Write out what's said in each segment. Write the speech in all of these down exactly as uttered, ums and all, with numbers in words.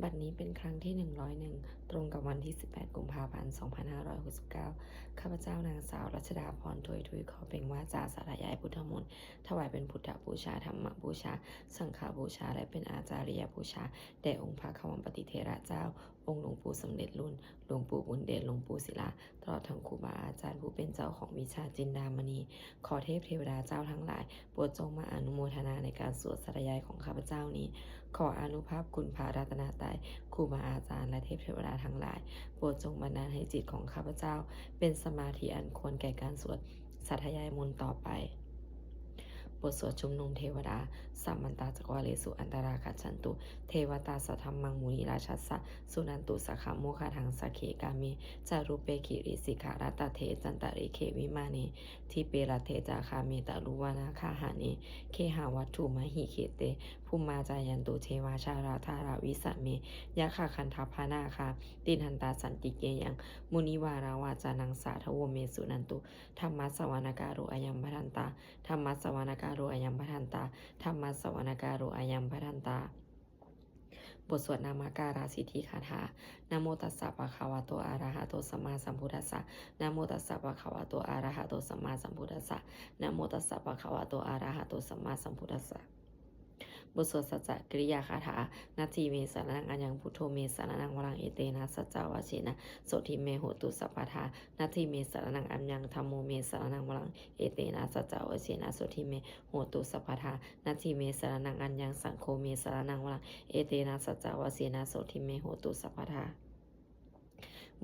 บัดนี้เป็นครั้งที่ หนึ่งร้อยเอ็ด ตรงกับวันที่ สิบแปด กุมภาพันธ์ สองพันห้าร้อยหกสิบเก้า ข้าพเจ้านางสาวรัชดาพร ถวยทุย ขอเปล่งวาจาสาธยายพุทธมนต์ ถวายเป็นพุทธบูชา ธรรมบูชา สังฆบูชา และเป็นอาจาริยบูชา แด่องค์พระควัมปติเถระเจ้า องค์หลวงปู่สำเร็จลุน หลวงปู่บุญเดช หลวงปู่ศิลา ตลอดทั้งครูบาอาจารย์ผู้เป็นเจ้าของวิชาจินดามณี ขอเทพเทวดาเจ้าทั้งหลาย โปรดจงมาอนุโมทนาในการสวดสาธยายของข้าพเจ้านี้ ขออานุภาพคุณพระรัตนตรัย ครูบาอาจารย์ และเทพเทวดาทั้งหลาย โปรดจงบันดาลให้จิตของข้าพเจ้า เป็นสมาธิอันควรแก่การสวดสาธยายมนต์ต่อไป บทสวดชุมนุมเทวดา Samantā cakkavāḷesu atrāgacchantu devatā, saddhammaṃ munirājassa suṇantu saggamokkhadaṃ. Sagge kāme ca rūpe girisikharataṭe cantalikkhe vimāne, dīpe raṭṭhe ca gāme taruvanagahane gehavatthumhi khette, bhummā cāyantu devā jalathalavisame yakkhagandhabbanāgā, tiṭṭhantā santike yaṃ munivaravacanaṃ sādhavo me suṇantu. Dhammassavanakālo ayam bhadantā. Dhammassavanakālo ayam bhadantā. Dhammassavanakālo ayam bhadantā. บทสวดนมการสิทธิคาถา Namo tassa bhagavato arahato sammāsambuddhassa. Namo tassa bhagavato arahato sammāsambuddhassa. Namo tassa bhagavato arahato sammāsambuddhassa. บทสวดสัจจกิริยาคาถา Natthi me saraṇaṃ aññaṃ, buddho me saraṇaṃ varaṃ, etena saccavajjena sotthi me hotu sabbadā. Natthi me saraṇaṃ aññaṃ, dhammo me saraṇaṃ varaṃ, etena saccavajjena sotthi me hotu sabbadā. Natthi me saraṇaṃ aññaṃ, saṅgho me saraṇaṃ varaṃ, etena saccavajjena sotthi me hotu sabbadā.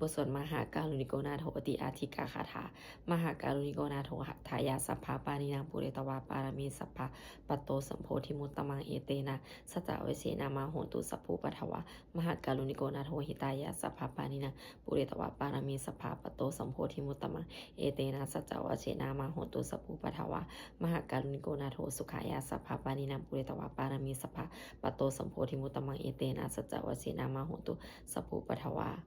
บทสวดมหาการุณิโกนาโถติอาทิกาคาถา Mahākāruṇiko nātho atthāya sabbapāṇinaṃ, pūretvā pāramī sabbā patto sambodhimuttamaṃ, etena saccavajjena mā hontu sabbupaddavā. Mahākāruṇiko nātho hitāya sabbapāṇinaṃ, pūretvā pāramī sabbā patto sambodhimuttamaṃ, etena saccavajjena mā hontu sabbupaddavā. Mahākāruṇiko nātho sukhāya sabbapāṇinaṃ, pūretvā pāramī sabbā patto sambodhimuttamaṃ, etena saccavajjena mā hontu sabbupaddavā.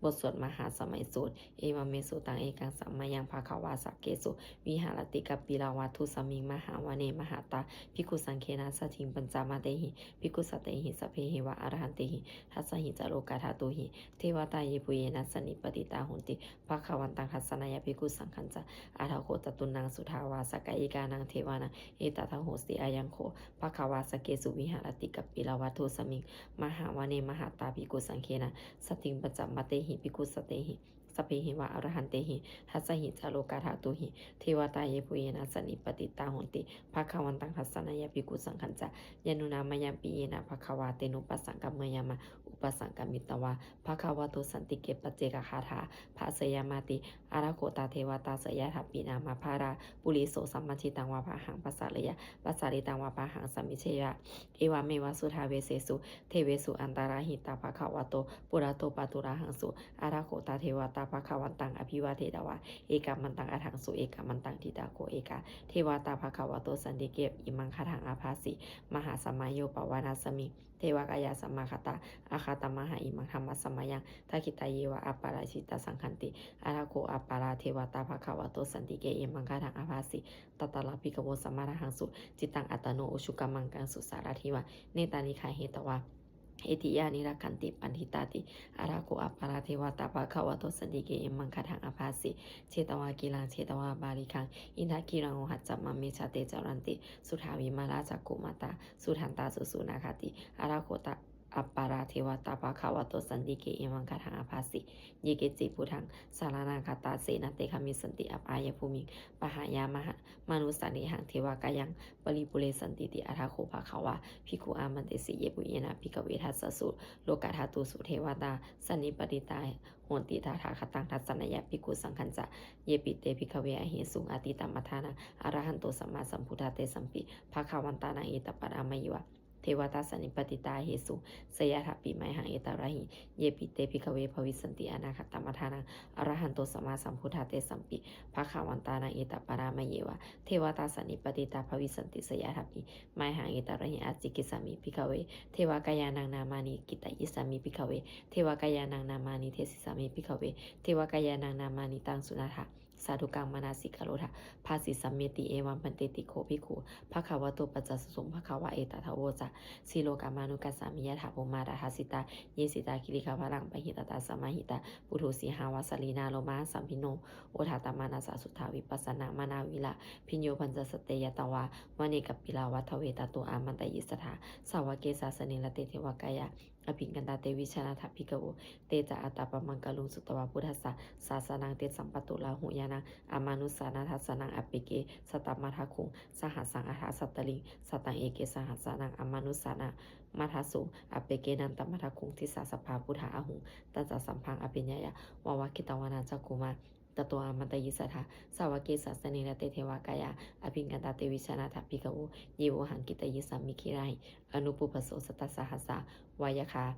บทสวดมหาสมัยสูตร Evamme sutaṃ. Ekaṃ samayaṃ bhagavā sakkesu viharati kapilavatthusmiṃ mahāvane mahatā bhikkhusaṅghena saddhiṃ pañcamattehi bhikkhusatehi sabbeheva arahantehi. Dasahi ca lokadhātūhi devatā yebhuyyena sannipatitā honti bhagavantaṃ dassanāya bhikkhusaṅghañca. Atha kho catunnaṃ suddhāvāsakāyikānaṃ devānaṃ etadahosi: Ayaṃ kho bhagavā sakkesu viharati kapilavatthusmiṃ mahāvane mahatā bhikkhusaṅghena saddhiṃ pañcamattehi bhikkhusatehi sabbeheva arahantehi. Dasahi ca lokadhātūhi devatā yebhuyyena sannipatitā honti bhagavantaṃ dassanāya bhikkhusaṅghañca. Yannūna mayampi yena bhagavā tenupasaṅkameyyāma, upasaṅkamitvā bhagavato santike paccekagāthā bhāseyyāmāti. Atha kho tā devatā seyyathāpi nāma balavā puriso sammiñjitaṃ vā bāhaṃ pasāreyya, pasāritaṃ vā bāhaṃ sammiñjeyya, evameva suddhāvāsesu devesu antarahitā bhagavato purato pāturahaṃsu. Atha kho tā devatā bhagavantaṃ abhivādetvā ekamantaṃ aṭṭhaṃsu. Ekamantaṃ ṭhitā kho ekā devatā bhagavato santike imaṃ gāthaṃ abhāsi: Mahāsamayo pavanasmiṃ, devakāyā samāgatā, āgatamha imaṃ dhammasamayaṃ, dakkhitāyeva aparājitasaṅghanti. Atha kho aparā devatā bhagavato santike imaṃ gāthaṃ abhāsi: Tatra bhikkhavo samādahaṃsu, cittaṃ attano ujukamakaṃsu, sārathīva nettāni gahetvā, indriyāni rakkhanti paṇḍitāti. Atha kho aparā devatā bhagavato santike imaṃ gāthaṃ abhāsi: Chetvā khīlaṃ chetvā palighaṃ, indakhīlaṃ ohaccamanejā, te caranti suddhā vimalā cakkhumatā, sudantā susunāgāti. Atha kho aparā devatā bhagavato santike imaṃ gāthaṃ abhāsi: Ye keci buddhaṃ saraṇaṃ gatāse, na te gamissanti apāyabhūmiṃ, pahāya mānusaṃ dehaṃ devakāyaṃ paripūressantīti. Atha kho bhagavā bhikkhū āmantesi: Yebhuyyena bhikkhave dasasu lokadhātūsu devatā sannipatitā honti tathāgataṃ dassanāya bhikkhusaṅghañca. Yepi te bhikkhave ahesuṃ atītamaddhānaṃ arahanto sammāsambuddhā, tesampi bhagavantānaṃ etaparamāyeva devatā sannipatitā ahesuṃ, seyyathāpi mayhaṃ etarahi. Yepi te bhikkhave bhavissanti anāgatamaddhānaṃ arahanto sammāsambuddhā, tesampi bhagavantānaṃ etaparamāyeva devatā sannipatitā bhavissanti, seyyathāpi mayhaṃ etarahi. Ācikkhissāmi bhikkhave devakāyānaṃ nāmāni, kittayissāmi bhikkhave devakāyānaṃ nāmāni, desissāmi bhikkhave devakāyānaṃ nāmāni. Taṃ suṇātha sādhukaṃ manasikarotha bhāsissāmīti. Evaṃ bhanteti kho bhikkhū bhagavato paccassosuṃ. Bhagavā etadavoca: Silokamanukassāmi yattha bhummā tadassitā, ye sitā girigabbharaṃ pahitattā samāhitā. Puthū sīhāva sallīnā lomahaṃsābhisambhuno, odātamanasā suddhā vippasannamanāvilā. Bhiyyo pañcasate ñatvā vane kāpilavatthave, tato āmantayi satthā sāvake sāsane rate. Devakāyā abhikkantā te vijānātha bhikkhavo. Te ca ātappamakaruṃ sutvā buddhassa sāsanaṃ. Tesaṃ pāturahu ñāṇaṃ amanussāna dassanaṃ. Appeke satamaddakkhuṃ sahassaṃ atha sattariṃ. Sataṃ eke sahassānaṃ amanussānamaddasuṃ. Appekenantamaddakkhuṃ disā sabbā phuṭā ahuṃ. Tañca sabbaṃ abhiññāya vavakkhitvāna cakkhumā, tato āmantayi satthā sāvake sāsane rate. Devakāyā abhikkantā te vijānātha bhikkhavo. Ye vohaṃ kittayissāmi girāhi anupubbaso. Sattasahassā va yakkhā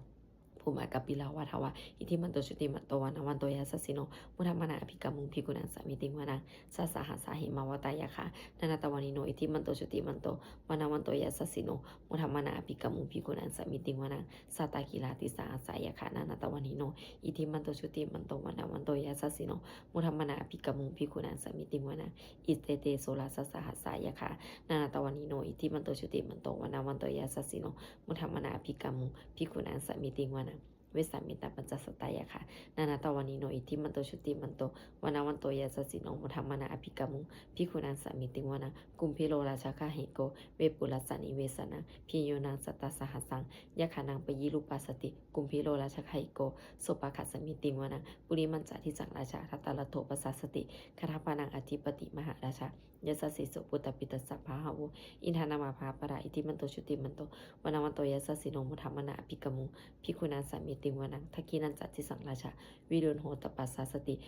bhummā kāpilavatthavā, iddhimanto jutimanto vaṇṇavanto yasassino, modamānā abhikkāmuṃ bhikkhūnaṃ samitiṃ vanaṃ. Chasahassā hemavatā yakkhā nānattavaṇṇino, iddhimanto jutimanto vaṇṇavanto yasassino, modamānā abhikkāmuṃ bhikkhūnaṃ samitiṃ vanaṃ. Sātāgirā tisahassā yakkhā nānattavaṇṇino, iddhimanto jutimanto vaṇṇavanto yasassino, modamānā abhikkāmuṃ bhikkhūnaṃ samitiṃ vanaṃ. Iccete soḷasasahassā yakkhā nānattavaṇṇino, iddhimanto jutimanto vaṇṇavanto yasassino, modamānā abhikkāmuṃ bhikkhūnaṃ samitiṃ vanaṃ. Vessāmittā pañcasatā yakkhā nānattavaṇṇino, iddhimanto jutimanto vaṇṇavanto yasassino, modamānā abhikkāmuṃ bhikkhūnaṃ samitiṃ vanaṃ. Kumbhīro rājagahiko vepullassa nivesanaṃ, bhiyyo naṃ satasahassaṃ yakkhānaṃ payirupāsati, kumbhīro rājagahiko sopāga samitiṃ vanaṃ. Purimañca disaṃ rājā dhataraṭṭho pasāsati, gandhabbānaṃ ādhipati mahārājā yasassi so. Puttāpi tassa bahavo indanāmā mahabbalā, iddhimanto jutimanto vaṇṇavanto yasassino, modamānā abhikkāmuṃ bhikkhūnaṃ samitiṃ vanaṃ. Dakkhiṇañca disaṃ rājā virūḷho tappasāsati,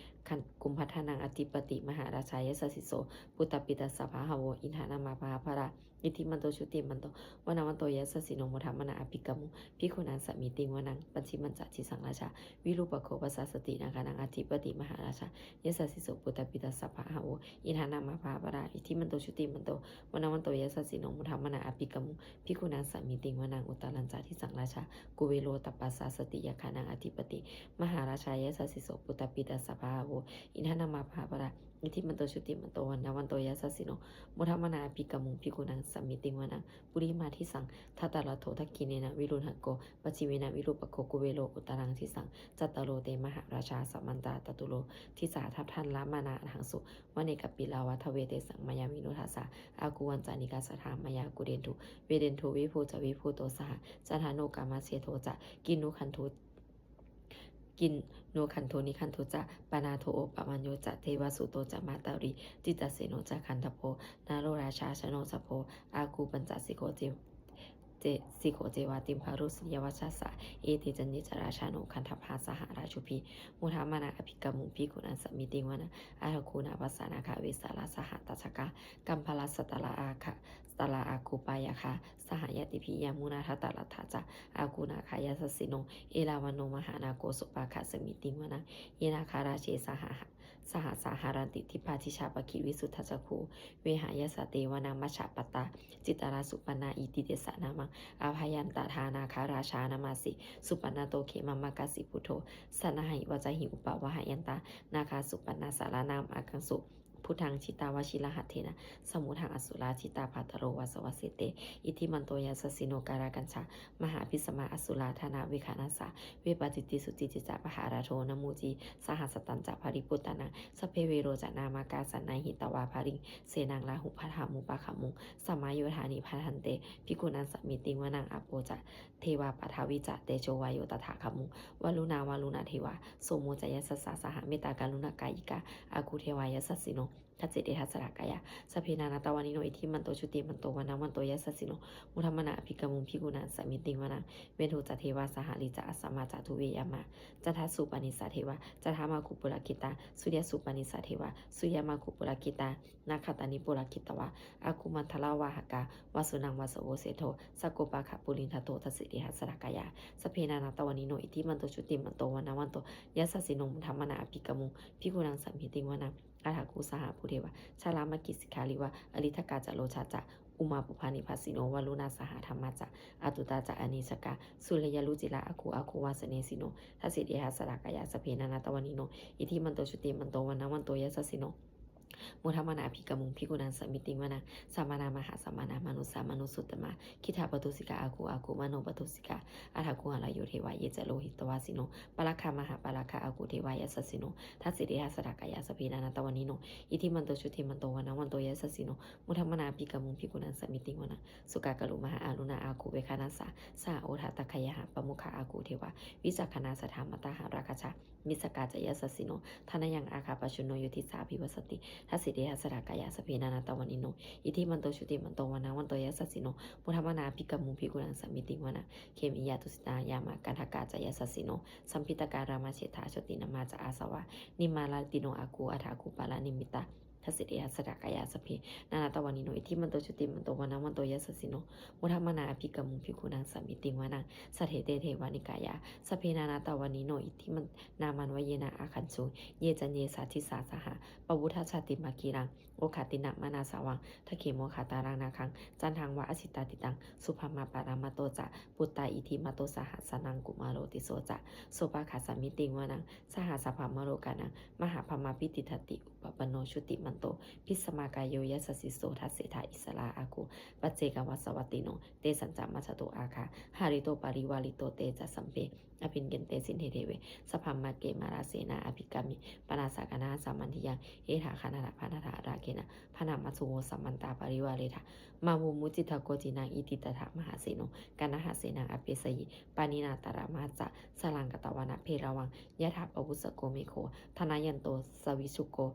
kumbhaṇḍānaṃ ādhipati mahārājā yasassi so. Puttāpi tassa bahavo indanāmā mahabbalā, iddhimanto jutimanto vaṇṇavanto yasassino, modamānā abhikkāmuṃ bhikkhūnaṃ samitiṃ vanaṃ. Pacchimañca disaṃ rājā virūpakkho pasāsati, nāgānaṃ ādhipati mahārājā yasassi so. Puttāpi tassa bahavo indanāmā mahabbalā, iddhimanto jutimanto vaṇṇavanto yasassino, modamānā abhikkāmuṃ bhikkhūnaṃ samitiṃ vanaṃ. Uttarañca disaṃ rājā kuvero tappasāsati, yakkhānaṃ ādhipati mahārājā yasassi so. Puttāpi tassa bahavo indanāmā mahabbalā, iddhimanto jutimanto vaṇṇavanto yasassino, modamānā abhikkāmuṃ bhikkhūnaṃ samitiṃ vanaṃ. Purimadisaṃ dhataraṭṭho, dakkhiṇena virūḷhako, pacchimena virūpakkho, kuvero uttaraṃ disaṃ. Cattāro te mahārājā samantā caturo disā, daddallamānā aṭṭhaṃsu vane kāpilavatthave. Tesaṃ māyāvino dāsā āgū vañcanikā saṭhā, māyā kuṭeṇḍu veṭeṇḍu viṭū ca viṭuṭo saha, candano kāmaseṭṭho ca kinnughaṇḍu kinnughaṇḍu nighaṇḍu ca, panādo opamañño ca devasūto ca mātali, cittaseno ca gandhabbo naḷo rājā janosabho, āgū pañcasikho ce ce sikho ceva timbarū suriyavacchasā, ete caññe ca rājāno gandhabbā saha rājubhi, modamānā abhikkāmuṃ bhikkhūnaṃ samitiṃ vanaṃ. Athāgū nābhasā nāgā vesālā sahatacchakā, kambalassatarā āgā satarā āgū pāyāgā saha ñātibhi, yāmunā dhataraṭṭhā ca āgū nāgā yasassino, erāvaṇo mahānāgo sopāga samitiṃ vanaṃ. Ye nāgarāje saha sahassā haranti dibbā dijā pakkhi visuddhacakkhū, vehāyasā te vanamajjhapattā citrā supaṇṇā iti tesa nāmaṃ. Abhayantadā nāgarājānamāsi, supaṇṇato khemamakāsi buddho, saṇhāhi vācāhi upavhayantā nāgā supaṇṇā saraṇamakaṃsu buddhaṃ. Jitā vajirahatthena samuddaṃ asurā sitā, bhātaro vāsavassete iddhimanto yasassino, kālakañjā mahābhismā asurā dānaveghasā, vepacitti sucitti ca pahārādo namucī saha, satañca baliputtānaṃ sabbe verocanāmakā, sannayhitvā baliṃ senaṃ rāhubhaddamupāgamuṃ, samayodāni bhaddante bhikkhūnaṃ samitiṃ vanaṃ. Āpo ca devā paṭhavī ca tejo vāyo tadāgamuṃ, varuṇā vāruṇā devā somo ca yasasā saha, mettākaruṇākāyikā āgū devā yasassino, dasete dasadhā kāyā sabbe nānattavaṇṇino, iddhimanto jutimanto vaṇṇavanto yasassino, modamānā abhikkāmuṃ bhikkhūnaṃ samitiṃ vanaṃ. Veṇḍū ca devā sahalī ca asamā ca duve yamā, candassūpanisā devā candamāgū purakkhitā, suriyassūpanisā devā suriyamāgū purakkhitā, nakkhattāni purakkhitvā āgū mandavalāhakā, vasūnaṃ vāsavo seṭṭho sakkopāga purindado, dasete dasadhā kāyā sabbe nānattavaṇṇino, iddhimanto jutimanto vaṇṇavanto yasassino, modamānā abhikkāmuṃ bhikkhūnaṃ samitiṃ vanaṃ. Athāgū sahabhū devā jalamaggisikhāriva, ariṭṭhakā ca rojā ca ummāpupphanibhāsino, varuṇā sahadhammā ca accutā ca anejakā, sūleyyarucirā āgū āgū vāsavanesino, dasete dasadhā kāyā sabbe nānattavaṇṇino, iddhimanto jutimanto vaṇṇavanto yasassino, Modamānā abhikkāmuṃ bhikkhūnaṃ samitiṃ vanaṃ. Samānā mahāsamānā mānusā mānusuttamā. Khiḍḍāpadūsikā āgū āgū manopadūsikā. Athāgū harayo devā ye ca lohitavāsino. Pāragā mahāpāragā āgū devā yasassino. Dasete dasadhā kāyā sabbe nānattavaṇṇino. Iddhimanto jutimanto vaṇṇavanto yasassino. Modamānā abhikkāmuṃ bhikkhūnaṃ samitiṃ vanaṃ. Sukkā karumhā aruṇā āgū veghanasā. Saha odātagayhā pāmokkhā āgū devā vicakkhaṇā. Sadāmattā hāragajā missakā ca yasassino. Thanayaṃ āgā pajjunno yo disā abhivassati. Dasete dasadhā kāyā sabbe nānattavaṇṇino. Iddhimanto jutimanto vaṇṇavanto yasassino. Modamānā abhikkāmuṃ bhikkhūnaṃ samitiṃ vanaṃ. Khemiyā tusitā yāmā kaṭṭhakā ca yasassino. Lambitakā lāmaseṭṭhā jotināmā ca āsavā. Nimmānaratino āgū athāgū paranimmitā. Dasete dasadhā kāyā sabbe nānattavaṇṇino. Iddhimanto jutimanto vaṇṇavanto yasassino. Modamānā abhikkāmuṃ bhikkhūnaṃ samitiṃ vanaṃ. Saṭṭhete devanikāyā sabbe nānattavaṇṇino. Iddhimantānaṃ vayena āgañchuṃ ye caññe sadisā saha. Pavutthajātimakkhīlaṃ oghatiṇṇamanāsavaṃ. Dakkhemoghataraṃ nāgaṃ candaṃva asitātitaṃ. Subrahmā paramatto ca puttā iddhimato saha. Sanaṅkumāro tisso ca sopāga samitiṃ vanaṃ. Sahassaṃ brahmalokānaṃ mahābrahmābhitiṭṭhati. Upapanno jutimanto bhismākāyo yasassi so. Dasettha issarā āgū paccekavasavattino. Tesañca majjhato āgā hārito parivārito. Te ca sabbe abhikkante sainde deve sabrahmake. Mārasenā abhikkāmi passa kaṇhassa mandiyaṃ. Etha gaṇhatha bandhatha rāgena bandhamatthu vo. Samantā parivāretha mā vo muñcittha koci naṃ. Iti tattha mahāseno kaṇhasenaṃ apesayi pāṇinā talamāhacca. Saraṃ katvāna bheravaṃ yathā pāvussako megho thanayanto savijjuko.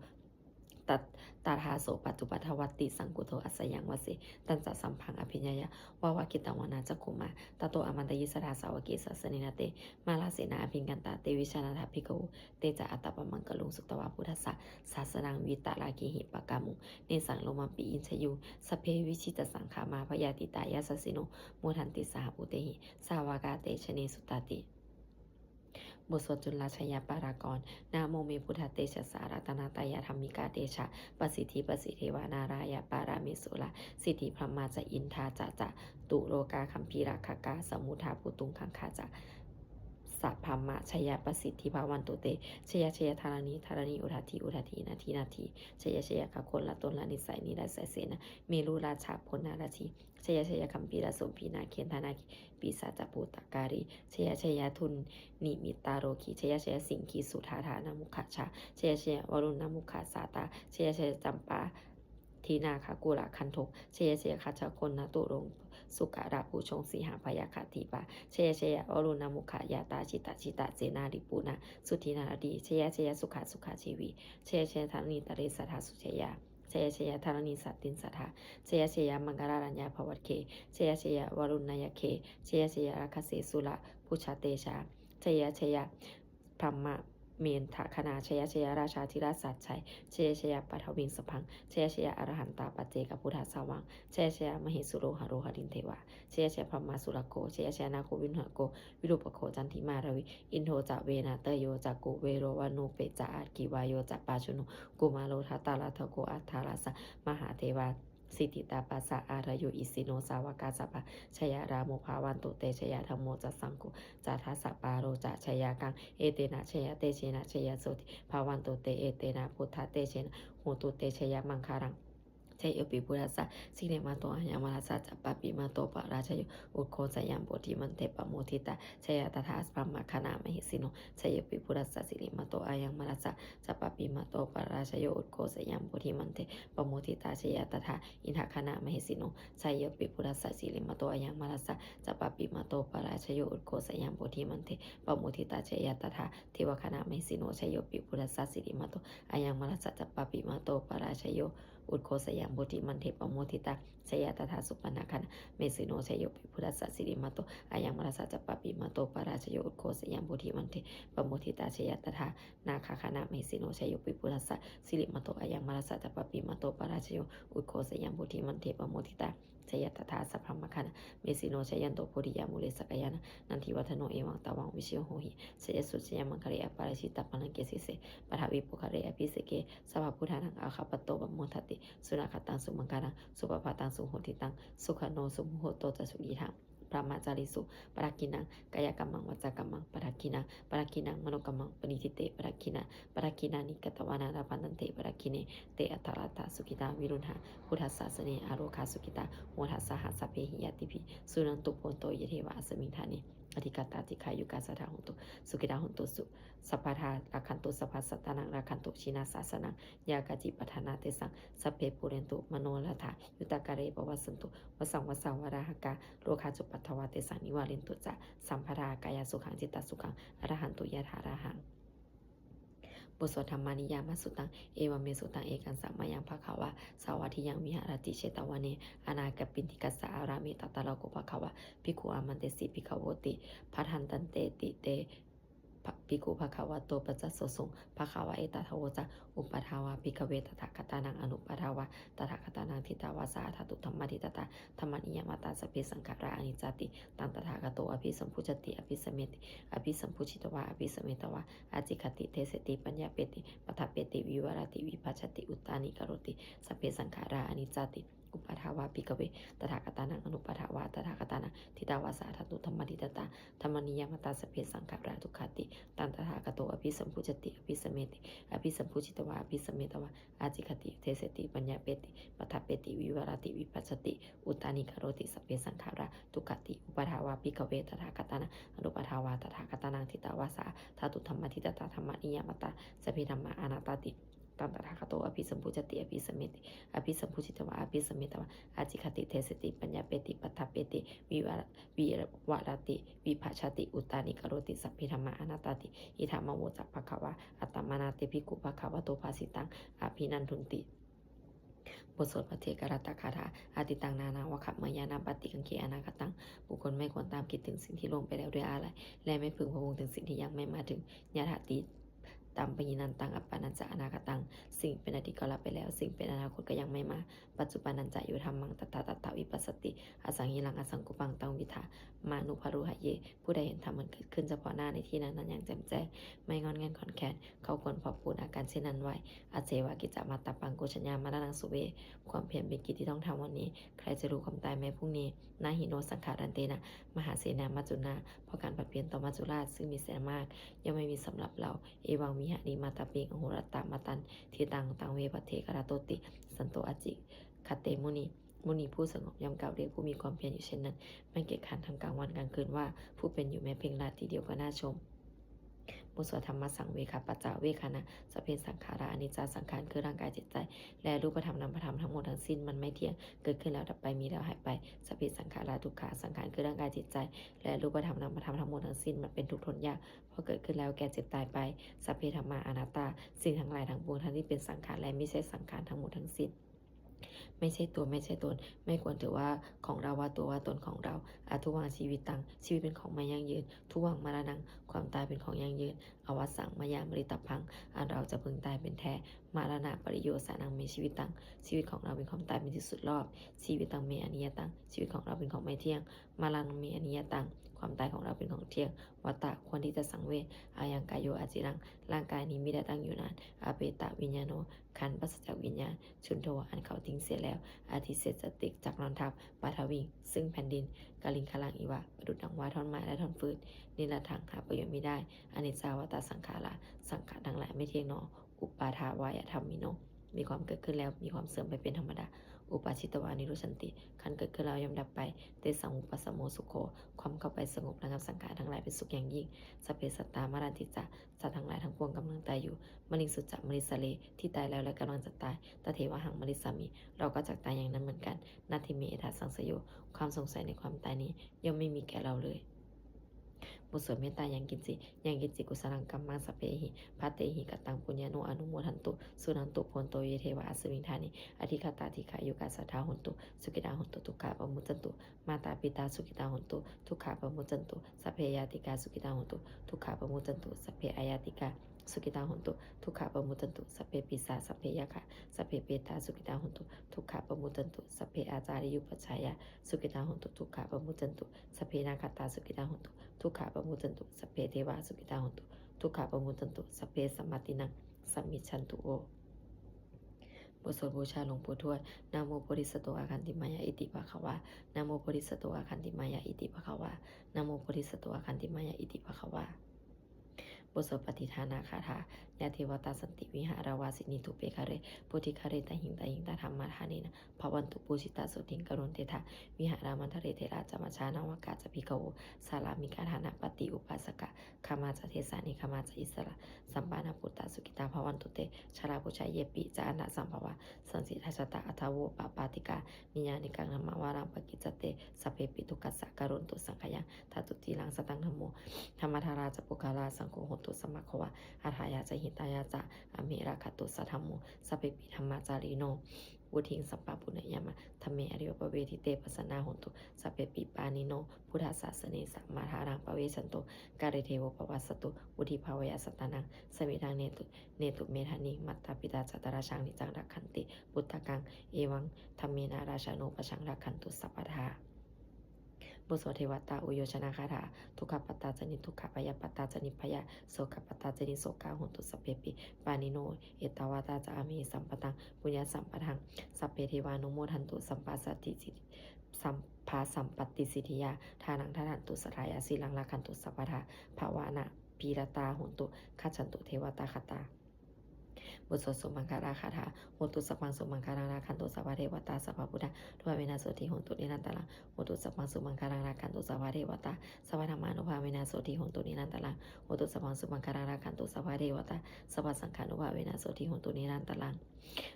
Tat- tadā so paccudāvatti saṅkuddho asayaṃvase. Tañca sabbaṃ abhiññāya vavakkhitvāna cakkhumā tato āmantayi satthā sāvake sāsane rate. Mārasenā abhikkantā te vijānātha bhikkhavo. Te ca ātappamakaruṃ sutvā buddhassa sāsanaṃ vītarāgehi pakkāmuṃ nesaṃ lomampi iñjayuṃ. Sabbe vijitasaṅgāmā bhayātītā yasassino modanti saha bhūtehi sāvakā te janesutāti. บทสวดจุลชัยปกรณ์ Namo me buddhatejasā ratanattayadhammikā tejapasiddhi pasīdevā nārāyaparamesurā siddhibrahmā ca indā ca catulokā gambhīrakkhakā samuddā bhūtuṃ gaṅgā ca sabrahmajayapasiddhi bhavantu te. Jaya jaya dharaṇi dharaṇī udadhi udadhī nadi nadī. Jaya jaya gaganalatanalanisaya nirayasena merurājabala narajī. Jaya jaya gambhīrasombhī nāgendanāgī pisācabhūtakālī. Jaya jaya dunnimittarogī. Jaya jaya siṅgīsudādānamukhajā. Jaya jaya varuṇamukhasātrā. Jaya jaya campādināgakulagantho. Jaya jaya gajjagannaturaṅga sukarabhujaṅga sīhabyagghadīpā. Jaya jaya varuṇamukhayātrā jita jita senāripuna suddhi naradī. Jaya jaya sukhā sukhā jīvī. Jaya jaya dharaṇītale sadā sujayā. Jaya jaya dharaṇī santin sadā. Jaya jaya maṅkarāraññā bhavagge. Jaya jaya varuṇayakkhe. Jaya jaya rakkhase surabhujatejā. Jaya jaya brahmendagaṇā. Jaya jaya rājādhirājasājjaya. Jaya jaya paṭhaviṃ sabbaṃ. Jaya jaya arahantā paccekabuddhasāvaṃ. Jaya jaya mahesuro haro harindevā. Jaya jaya brahmā surakkho. Jaya jaya nāgo viruḷhako virūpakkho candimā ravi. Indo ca venateyyo ca kuvero varuṇopi ca aggi vāyo ca pājuṇho kumāro dhataraṭṭhako aṭṭhārasa mahādevā siddhitāpasa-ādayo isino sāvakā sabbā jaya rāmo bhavantu te. Jaya dhammo ca saṅgho ca dasapālo ca jayakaṃ. Etena jayatejena jayasotthī bhavantu te. Etena buddhatejena hotu te jayamaṅgalaṃ. Jayopi buddhassa sirimato ayaṃ mārassa ca pāpimato parājayo ugghosayaṃ bodhimaṇḍe pamoditā jaya tadā brahmagaṇā mahesino. Jayopi buddhassa sirimato ayaṃ mārassa ca pāpimato parājayo ugghosayaṃ bodhimaṇḍe pamoditā jaya tadā indagaṇā mahesino. Jayopi buddhassa sirimato ayaṃ mārassa ca pāpimato parājayo ugghosayaṃ bodhimaṇḍe pamoditā jaya tadā devagaṇā mahesino. Jayopi buddhassa sirimato ayaṃ mārassa ca pāpimato parājayo ugghosayaṃ bodhimaṇḍe pamoditā jaya tadā supaṇṇagaṇā mahesino. Jayopi buddhassa sirimato ayaṃ mārassa ca pāpimato parājayo ugghosayaṃ bodhimaṇḍe pamoditā jaya tadā nāgagaṇā mahesino. Jayopi buddhassa sirimato ayaṃ mārassa ca pāpimato parājayo ugghosayaṃ bodhimaṇḍe pamoditā jaya tadā sabrahmagaṇā mahesino. Jayanto bodhiyā mūle sakyānaṃ nandivaḍḍhano evaṃ tvaṃ vijayo hohi jayassu jayamaṅgale. Aparājitapallaṅke sīse paṭhavipokkhare abhiseke sabbabuddhānaṃ aggappatto pamodati. Sunakkhattaṃ sumaṅgalaṃ supabhātaṃ suhuṭṭhitaṃ sukhaṇo sumuhutto ca suyiṭṭhaṃ brahmacārisu, padakkhiṇaṃ kāyakammaṃ vācākammaṃ padakkhiṇaṃ, padakkhiṇaṃ manokammaṃ paṇidhī te padakkhiṇā, padakkhiṇāni katvāna labhantatthe padakkhiṇe. Te atthaladdhā sukhitā viruḷhā buddhasāsane, arogā sukhitā hotha saha sabbehi ñātibhi. Suṇantu bhonto ye devā asmiṃ ṭhāne adhigatā dīghāyukā sadā hontu, sukhitā hontu sabbadā, rakkhantu sabbasattānaṃ, rakkhantu jinasāsanaṃ, yā kāci patthanā tesaṃ sabbe pūrentu manorathā, yuttakāle pavassantu vassaṃ vassā valāhakā, rogā cupaddavā tesaṃ nivārentu ca sabbadā, kāyasukhaṃ cittasukhaṃ arahantu yathārahaṃ. บทสวด Dhammaniyāmasuttaṃ. Evaṃ me sutaṃ. Ekaṃ samayaṃ bhagavā sāvatthiyaṃ viharati jetavane anāthapiṇḍikassa ārāme. Tatra kho bhagavā bhikkhū āmantesi bhikkhavoti. Bhadanteti te bhikkhu bhagavato paccassosuṃ. Bhagavā etadavoca. Uppādā vā bhikkhave tathāgatānaṃ anuppādā vā tathāgatānaṃ, ṭhitā va sā ādā tathā dhammaṭṭhitatā dhammaniyāmatā: sabbe saṅkhārā aniccāti. Taṃ tathāgato abhisambujjhati abhisameti. Abhisambujjhitvā abhisametvā ācikkhati deseti paññapeti paṭṭhapeti vivarati vibhajati uttānīkaroti sabbe saṅkhārā aniccāti. Uppādā vā bhikkhave tathāgatānaṃ anuppādā vā tathāgatānaṃ, ṭhitā va sā ādā dhammaṭṭhitatā dhammaniyāmatā: sabbe saṅkhārā dukkhāti. Taṃ tathāgato abhisambujjhati abhisameti. Abhisambujjhitvā abhisametvā ācikkhati deseti paññapeti paṭṭhapeti vivarati vibhajati uttānīkaroti sabbe saṅkhārā dukkhāti. Uppādā vā bhikkhave tathāgatānaṃ anuppādā vā tathāgatānaṃ, ṭhitā va sā ādā dhammaṭṭhitatā dhammaniyāmatā: sabbe dhammā anattāti. Taṃ tathāgato abhisambujjhati abhisameti. Abhisambujjhitvā abhisametvā ācikkhati deseti paññapeti paṭṭhapeti vivarati vibhajati uttānīkaroti sabbe dhammā anattāti. Idamavoca bhagavā. Attamanā te bhikkhū bhagavato bhāsitaṃ abhinandunti. บทสวดภัทเทกรัตตคาถา Atītaṃ nānvāgameyya nappaṭikaṅkhe anāgataṃ. บุคคลไม่ควรตามคิดถึงสิ่งที่ล่วงไปแล้วด้วยอาลัย และไม่พึงพะวงถึงสิ่งที่ยังไม่มาถึง Yadatītampahīnantaṃ appattañca anāgataṃ. สิ่งเป็นอดีตก็ละไปแล้ว สิ่งเป็นอนาคตก็ยังไม่มา Paccuppannañca yo dhammaṃ tattha tattha vipassati, asaṃhīraṃ asaṅkuppaṃ taṃ viddhā manubrūhaye. ผู้ใดเห็นธรรมอันเกิดขึ้นเฉพาะหน้าในที่นั้นๆ อย่างแจ่มแจ้ง ไม่ง่อนแง่นคลอนแคลน เขาควรพอกพูนอาการเช่นนั้นไว้ Ajjeva kiccamātappaṃ ko jaññā maraṇaṃ suve. ความเพียรเป็นกิจที่ต้องทำวันนี้ ใครจะรู้ความตายแม้พรุ่งนี้ Na hi no saṅgarantena mahāsenena maccunā. เพราะการผัดเพี้ยนต่อมัจจุราชซึ่งมีเสนามาก ย่อมไม่มีสำหรับเรา Evaṃvihārimātāpiṃ ahorattamatanditaṃ, taṃ ve bhaddekarattoti santo ācikkhate muni. มุนีผู้สงบย่อมกล่าวเรียกผู้มีความเพียรอยู่เช่นนั้น ไม่เกียจคร้านทั้งกลางวันกลางคืนว่า ผู้เป็นอยู่แม้เพียงราตรีเดียวก็น่าชม บทสวดธัมมสังเวคปัจจเวกขณะ Sabbe saṅkhārā aniccā. สังขารคือร่างกายจิตใจ และรูปธรรมนามธรรมทั้งหมดทั้งสิ้นมันไม่เที่ยง เกิดขึ้นแล้วดับไป มีแล้วหายไป Sabbe saṅkhārā dukkhā. สังขารคือร่างกายจิตใจ และรูปธรรมนามธรรมทั้งหมดทั้งสิ้นมันเป็นทุกข์ทนยาก เพราะเกิดขึ้นแล้วแก่เจ็บตายไป Sabbe dhammā anattā. สิ่งทั้งหลายทั้งปวงทั้งที่เป็นสังขารและไม่ใช่สังขารทั้งหมดทั้งสิ้น ไม่ใช่ตัวไม่ใช่ตน ไม่ควรถือว่าของเรา ว่าตัวว่าตนของเรา Adhuvaṃ jīvitaṃ. ชีวิตเป็นของไม่ยั่งยืน Dhuvaṃ maraṇaṃ. ความตายเป็นของยั่งยืน Avassaṃ mayā maritabbaṃ. อันเราจะพึงตายเป็นแท้ Maraṇapariyosānaṃ me jīvitaṃ. ชีวิตของเราเป็นของตายเป็นที่สุดรอบ Jīvitaṃ me aniyataṃ. ชีวิตของเราเป็นของไม่เที่ยง Maraṇaṃ me aniyataṃ. ความตายของเราเป็นของเที่ยง Vata. ควรที่จะสังเวช Ayaṃ kāyo aciraṃ. ร่างกายนี้มิได้ตั้งอยู่นาน Apetaviññāṇo. ครั้นปราศจากวิญญาณ Chuḍḍho. อันเขาทิ้งเสียแล้ว Adhisessati. จักนอนทับ Paṭhaviṃ. ซึ่งแผ่นดิน Kaliṅgaraṃ iva. ประดุจดังว่าท่อนไม้และท่อนฟืน Niratthaṃ. หาประโยชน์มิได้ Aniccā vata saṅkhārā. สังขารทั้งหลายไม่เที่ยงหนอ Uppādavayadhammino. มีความเกิดขึ้นแล้วมีความเสื่อมไปเป็นธรรมดา Uppajjitvā nirujjhanti. ครั้นเกิดขึ้นแล้วย่อมดับไป Tesaṃ vūpasamo sukho. ความเข้าไปสงบระงับสังขารทั้งหลายเป็นสุขอย่างยิ่ง Sabbe sattā maranti ca. สัตว์ทั้งหลายทั้งปวงกำลังตายอยู่ Mariṃsu ca marissare. ที่ตายแล้วและกำลังจะตาย Tathevāhaṃ marissāmi. เราก็จักตายอย่างนั้นเหมือนกัน Natthi me ettha saṃsayo. ความสงสัยในความตายนี้ย่อมไม่มีแก่เราเลย บทสวดเมตตายังกิญจิ Yaṃ kiñci kusalaṃ kammaṃ sabbehi ñātehi kataṃ puññaṃ no anumodantu. Suṇantu bhonto ye devā asmiṃ ṭhāne adhigatā dīghāyukā sadā hontu, sukhitā hontu, dukkhā pamuccantu. Mātā pitā sukhitā hontu, dukkhā pamuccantu. Sabbe ñātikā sukhitā hontu, dukkhā pamuccantu. Sabbe aññātikā sukhitā hontu, dukkhā pamuccantu. Sabbe pisā sabbe yakkhā sabbe petā sukhitā hontu, dukkhā pamuccantu. Sabbe ācariyupajjhāyā sukhitā hontu, dukkhā pamuccantu. Sabbe nakkhattā sukhitā hontu, dukkhā pamuccantu. Sabbe devā sukhitā hontu, dukkhā pamuccantu. Sabbe sampattīnaṃ samijjhantu vo. บทสวดบูชาหลวงปู่ทวด Namo bodhisatto āgantimāya iti bhagavā. Namo bodhisatto āgantimāya iti bhagavā. Namo bodhisatto āgantimāya iti bhagavā. บทสวดปฏิทานาคาถา Yā devatā santi vihāravāsinī, thūpe ghare bodhighare tahiṃ tahiṃ, tā dhammadānena bhavantu pūjitā, sotthiṃ karontedha vihāramaṇḍale. Therā ca majjhā navakā ca bhikkhavo, sārāmikā dānapatī upāsakā, gāmā ca desā nigamā ca issarā, sappāṇabhūtā sukhitā bhavantu te. Jalābujā yepi ca aṇḍasambhavā, saṃsedajātā athavopapātikā, niyyānikaṃ dhammavaraṃ paṭicca te, sabbepi dukkhassa karontu saṅkhayaṃ. Ṭhātu ciraṃ sataṃ dhammo, dhammaddharā ca puggalā, saṅgho hotu samaggo va, atthāya ca hitāya ca. Amhe rakkhatu saddhammo, sabbepi dhammacārino, vuḍḍhiṃ sampāpuṇeyyāma, dhamme ariyappavedite. Pasannā hontu sabbepi pāṇino buddhasāsane, sammā dhāraṃ pavecchanto, kāle devo pavassatu, vuḍḍhibhāvāya sattānaṃ, samiddhaṃ netu netu medaniṃ. Mātā pitā ca atrajaṃ, niccaṃ rakkhanti puttakaṃ, evaṃ dhammena rājāno, pajaṃ rakkhantu sabbadā. บทสวดเทวตาอุยโยชนคาถา Dukkhappattā ca niddukkhā, bhayappattā ca nibbhayā, sokappattā ca nissokā, hontu sabbepi pāṇino. Ettāvatā ca amhehi sambhataṃ puññasampadaṃ, sabbe devānumodantu, sabba saddhi siddhi, sabbasampattisiddhiyā. Dānaṃ dadantu saddhāya, sīlaṃ rakkhantu sabbadā, bhāvanābhiratā hontu, gacchantu devatāgatā. บทสวดสุมังคลคาถา Hotu sabbaṃ sumaṅgalaṃ, rakkhantu sabbadevatā, sabbabuddhānubhāvena sotthī hontu nirantaraṃ. Hotu sabbaṃ sumaṅgalaṃ, rakkhantu sabbadevatā, sabbadhammānubhāvena sotthī hontu nirantaraṃ. Hotu sabbaṃ sumaṅgalaṃ, rakkhantu sabbadevatā, sabbasaṅghānubhāvena sotthī hontu nirantaraṃ.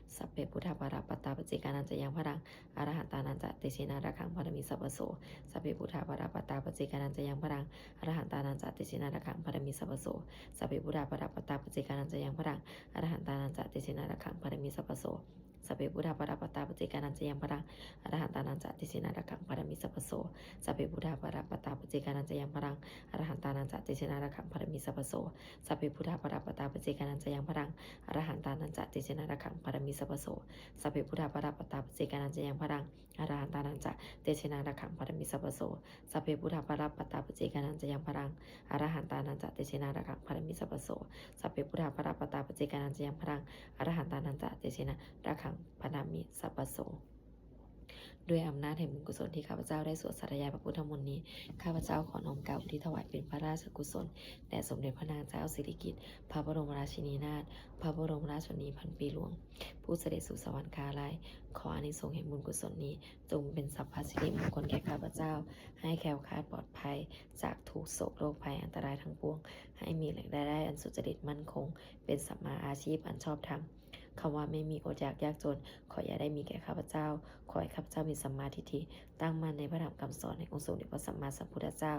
Sabbe buddhā balappattā, paccekānañca yaṃ balaṃ, arahantānañca tejena, rakkhaṃ bandhāmi sabbaso. Sabbe buddhā balappattā, paccekānañca yaṃ balaṃ, arahantānañca tejena, rakkhaṃ bandhāmi sabbaso. Sabbe buddhā balappattā, paccekānañca yaṃ balaṃ, arahantānañca tejena, rakkhaṃ bandhāmi sabbaso. Sabbe buddhā balappattā, paccekānañca yaṃ balaṃ, arahantānañca tejena, rakkhaṃ bandhāmi sabbaso. Sabbe buddhā balappattā, paccekānañca yaṃ balaṃ, arahantānañca tejena, rakkhaṃ bandhāmi sabbaso. Sabbe buddhā balappattā, paccekānañca yaṃ balaṃ, arahantānañca tejena, rakkhaṃ bandhāmi sabbaso. Sabbe buddhā balappattā, paccekānañca yaṃ balaṃ, arahantānañca tejena, rakkhaṃ bandhāmi sabbaso. Sabbe buddhā balappattā, paccekānañca yaṃ balaṃ, arahantānañca tejena, rakkhaṃ bandhāmi sabbaso. Sabbe buddhā balappattā, paccekānañca yaṃ balaṃ, arahantānañca tejena, rakkhaṃ bandhāmi sabbaso. ด้วยอำนาจแห่งบุญกุศลที่ข้าพเจ้าได้สวดสาธยายพระพุทธมนต์นี้ ข้าพเจ้าขอน้อมเกล้าอุทิศถวายเป็นพระราชกุศลแด่สมเด็จพระนางเจ้าสิริกิติ์ พระบรมราชินีนาถ พระบรมราชชนนีพันปีหลวง ผู้เสด็จสู่สวรรคาลัย ขออานิสงส์แห่งบุญกุศลนี้ จงเป็นสัพพสิริมงคลแก่ข้าพเจ้า ให้แคล้วคลาดปลอดภัยจากทุกข์โศกโรคภัยอันตรายทั้งปวง ให้มีแหล่งรายได้อันสุจริตมั่นคง เป็นสัมมาอาชีพอันชอบธรรม คำว่าไม่มีอดอยากยากจน ขออย่าได้มีแก่ข้าพเจ้า ขอให้ข้าพเจ้ามีสัมมาทิฏฐิ ตั้งมั่นในพระธรรมคำสอนแห่งองค์สมเด็จพระสัมมาสัมพุทธเจ้า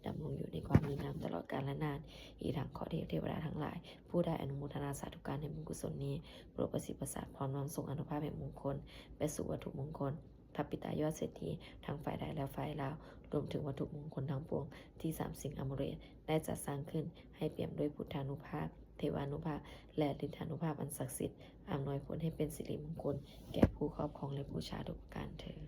ดำรงอยู่ในความดีงามตลอดกาลนาน อีกทั้งขอเทพเทวดาทั้งหลาย ผู้ได้อนุโมทนาสาธุการในบุญกุศลนี้ โปรดประสิทธิ์ประสาทพรน้อมส่งอานุภาพแห่งมงคล ไปสู่วัตถุมงคล พระปิดตายอดเศรษฐี ทั้งฝ่ายไทยและฝ่ายลาว รวมถึงวัตถุมงคลทั้งปวง ที่สามสิงห์อมเรศได้จัดสร้างขึ้น ให้เปี่ยมด้วยพุทธานุภาพ เทวานุภาพ และฤทธานุภาพอันศักดิ์สิทธิ์ อำนวยผลให้เป็นสิริมงคล แก่ผู้ครอบครองและบูชาทุกประการเทอญ